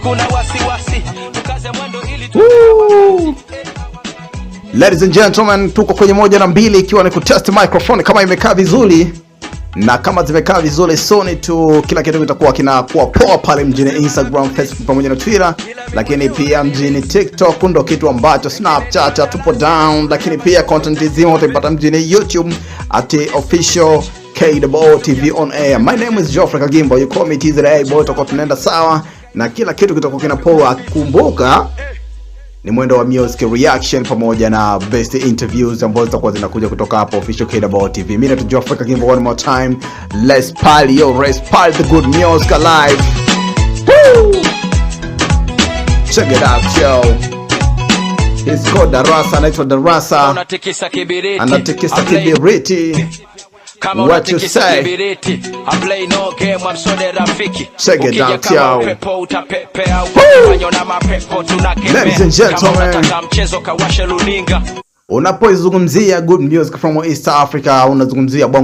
Hakuna wasiwasi, tukaze mwendo ili Woo! Ladies and gentlemen, tuko kwenye moja na mbili, ikiwa ni kutest microphone kama imekaa vizuri, na kama zimekaa vizuri soni tu, kila kitu kitakuwa kinakuwa poa pale mjini Instagram, Facebook pamoja na Twitter, lakini pia mjini TikTok ndo kitu ambacho Snapchat tupo down, lakini pia content zima utaipata mjini YouTube @OfficialKOTV on air. My name is Geoffrey Kagimbo, you call me TZA boy, tutakuwa tunaenda sawa na kila kitu kitakuwa kinapoa. Kumbuka ni mwendo wa music reaction pamoja na best interviews ambazo zitakuwa zinakuja kutoka hapo Official KOO TV. Mimi naitwa Geoffrey Kagimbo, one more time. Let's party yo, let's party the good music alive. Woo! Check it out, yo. He's called Darasa, anaitwa Darasa. Unatikisa kibiriti. Anatikisa I play kibiriti. Kama What you unatikisa say? Kibiriti. I play no game, I'm so the rafiki. Check it Ukija out, kama yo. upepo utapepea. Woo! Ukifanya na mapepo tunakemea. Ladies and gentlemen. Kama unataka mchezo kawashe luninga. Unapoizungumzia good music from East Africa, unazungumzia bongo.